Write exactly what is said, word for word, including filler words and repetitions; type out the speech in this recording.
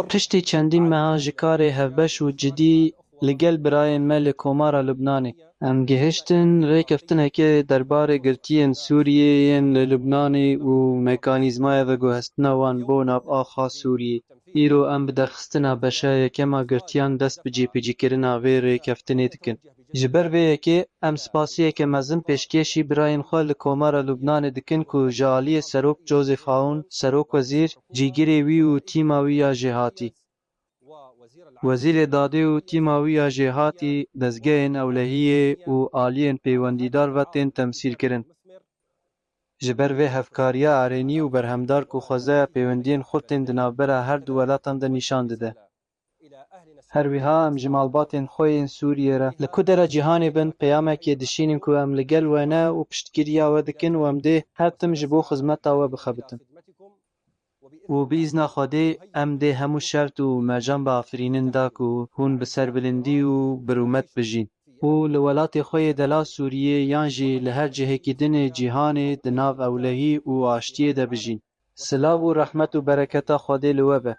Piştî çendîn meha ji karê hevbeş û cidî li gel birayên me li Komara Lubnanê, em gihiştin rêkeftinekê derbarê girtiyên Sûriyê yên li Lubnanê û mekanîzmaya veguhestina wan bo nav axa Sûriyê. Îro em bi derxistina beşa yekem a girtiyan dest bi cîbicîkirina vê rêkeftinê dikin. Ji ber vê yekê em spasiyeke mezin pêşkêşî birayên xwe li Komara Lubnanê dikin ku ji aliyê Serok Joseph Aoun, Serokwezîr, cîgirê wî û tîma wî ya jêhatî, Wezîrê Dadê û tîma wî ya jêhatî, dezgehên ewlehiyê û aliyên peywendîdar ve tên temsîlkirin. Ji ber vê hevkariya erênî û berhemdar ku xwezaya pêwendiyên xurt ên di navbera her du welatan de nîşan dide. Her wiha em ji malbatên xwe yên Sûriyê re li ku dera cîhanê bin, peyamekê dişînin ku em li gel we ne û piştgiriya we dikin û em dê her tim ji bo xizmeta we bixebitin. Û bi îzna Xwedê em dê hemû şert û mercan biafirînin da ku hûn bi serbilindî û bi rûmet bijîn û li welatê xwe yê delal Sûriyê yan jî li her cihekî din ê cîhanê di nav ewlehî û aştiyê de bijîn. Silav û rehmet û bereketa Xwedê li we be.